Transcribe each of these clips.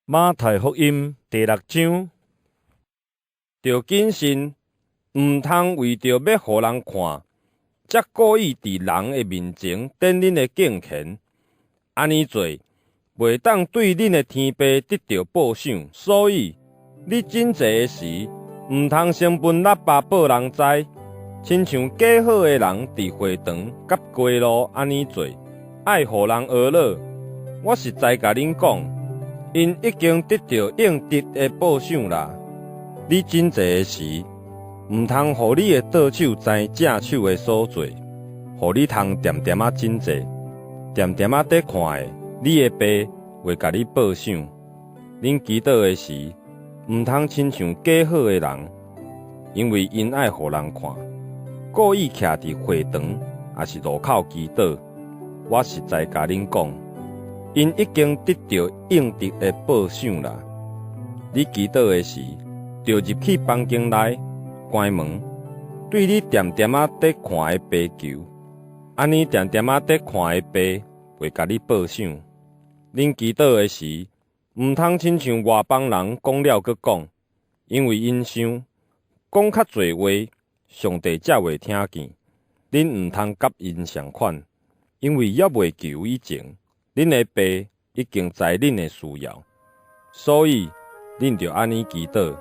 馬太福音第六章，著謹慎，毋通為著欲予人看，才故意佇人的面前典恁的敬虔。按呢做，袂當對恁的天父得著報賞。所以，你審祭的時，毋通先歕喇叭報人知，親像假好的人佇會堂佮街路按呢做，愛予人呵咾。我實在共恁講，𪜶已經得著應得的報賞啦。你審祭的時，毋通予你的倒手知正手的所做，予你通恬恬仔審祭，恬恬仔佇看的，你的爸會共你報賞。恁祈禱的時，毋通親像假好的人，因為𪜶愛予人看，故意徛佇會堂抑是路口祈禱。我實在共恁講，𪜶已經得著應得的報賞啦。你祈禱的時，著入去房間內，關門，對你恬恬仔佇看的爸求，按呢恬恬仔佇看的爸會共你報賞。恁祈禱的時，毋通親像外邦人講了閣講，因為𪜶想講較濟話，上帝才會聽見。恁毋通佮𪜶仝款，因為猶未求以前，恁的爸已經知恁的需要。所以，恁著按呢祈禱：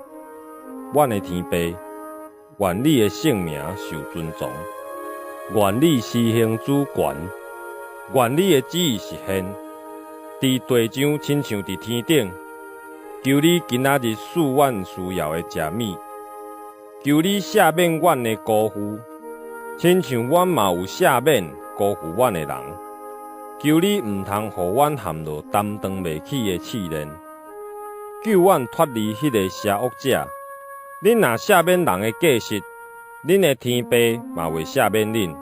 阮的天父，願你的聖名受尊崇，願你施行主權，願你的旨意實現，佇地上親像佇天頂。求你今仔日賜阮需要的食物，求你赦免阮的辜負，親像阮嘛有赦免辜負阮的人。求你毋通予阮陷落擔當袂起的試煉，救阮脫離彼个邪惡者。恁若赦免人的過失，恁的天父嘛會赦免恁。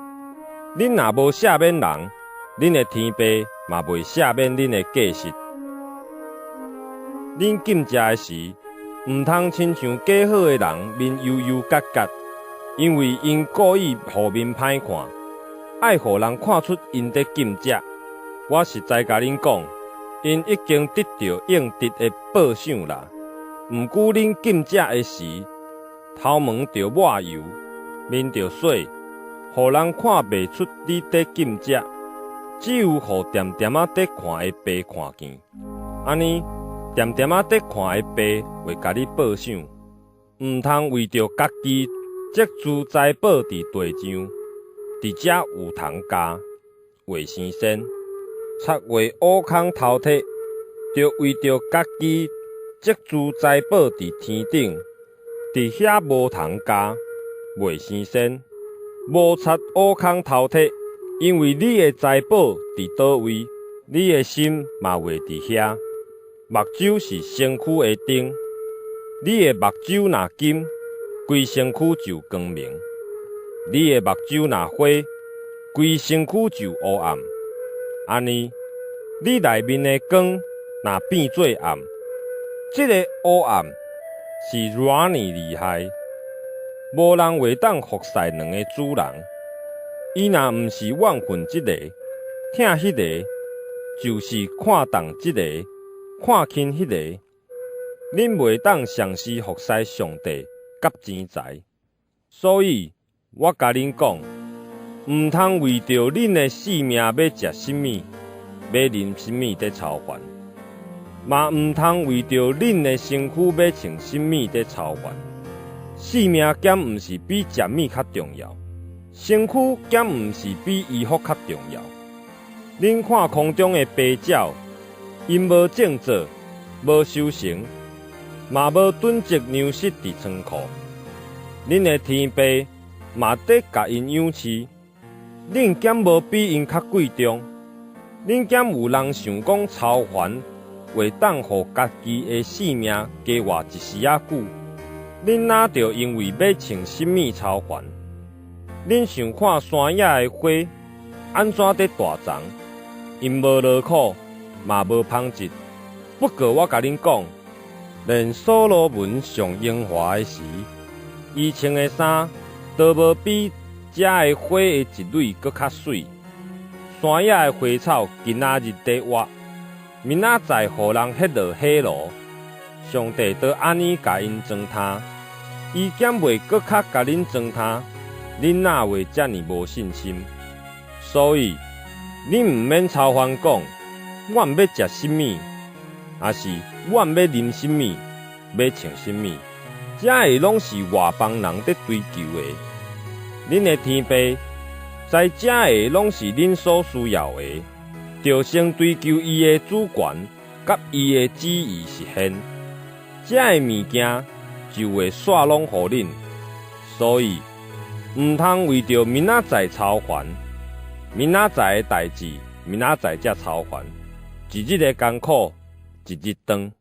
恁若無赦免人，恁的天父嘛袂赦免恁的過失。恁禁食的時，毋通親像假好的人面憂憂結結，因為𪜶故意予面歹看，愛予人看出𪜶佇禁食。我實在共恁講，𪜶已經得著應得的報賞啦。毋過恁禁食的時，頭毛著抹油，面著洗，予人看袂出你佇禁食，只有予恬恬仔佇看的爸看見。按呢，恬恬仔佇看的爸會共你報賞。毋通為著家己積聚財寶佇地上，佇遮有蟲咬，會生蟬，賊會挖空偷提，著為著家己積聚財寶佇天頂，佇遐無蟲咬，袂生蟬，無賊挖空偷提，因為你的財寶佇佗位，你的心嘛會佇遐。目睭是身軀的燈，你的目睭若金，規身軀就光明；你的目睭若花，規身軀就烏暗。按呢，你內面的光若變做暗，這个烏暗是偌爾厲害！無人會當服侍兩个主人。伊若毋是怨恨這个，疼彼个，就是看重這个，看輕彼个。恁袂當同時服侍上帝佮錢財。所以，我共恁講，毋通為著恁的性命欲食啥物，欲啉啥物佇操煩，嘛毋通為著恁的身軀欲穿啥物佇操煩。性命敢毋是比食物較重要？身軀敢毋是比衣服較重要？恁看空中的飛鳥，𪜶無種作，無收成，嘛無囤積糧食佇倉庫。恁的天父嘛佇共𪜶養飼，恁敢無比𪜶較貴重？恁敢有人想講操煩會當予家己的性命加活一絲仔久？恁哪著因為欲穿啥物操煩？恁想看山野的花按怎佇大叢？𪜶無勞苦，嘛無紡織。不過我共恁講，連所羅門上榮華的時，伊穿的衫都無比遮的花的一蕊閣較媠。山野的花草今仔日佇活，明仔載予人彼落火爐，上帝都按呢共𪜶裝罈，伊敢袂閣較共恁裝罈？恁哪會遮爾無信心？所以，恁毋免操煩講，阮欲食啥物，抑是阮欲啉啥物，欲穿啥物？這个攏是外邦人佇追求的。恁的天父知這个攏是恁所需要的。著先追求伊的主權，佮伊的旨意實現，這个物件就會煞攏予恁。所以，毋通為著明仔載操煩，明仔載的代誌，明仔載才操煩。一日的艱苦，一日當。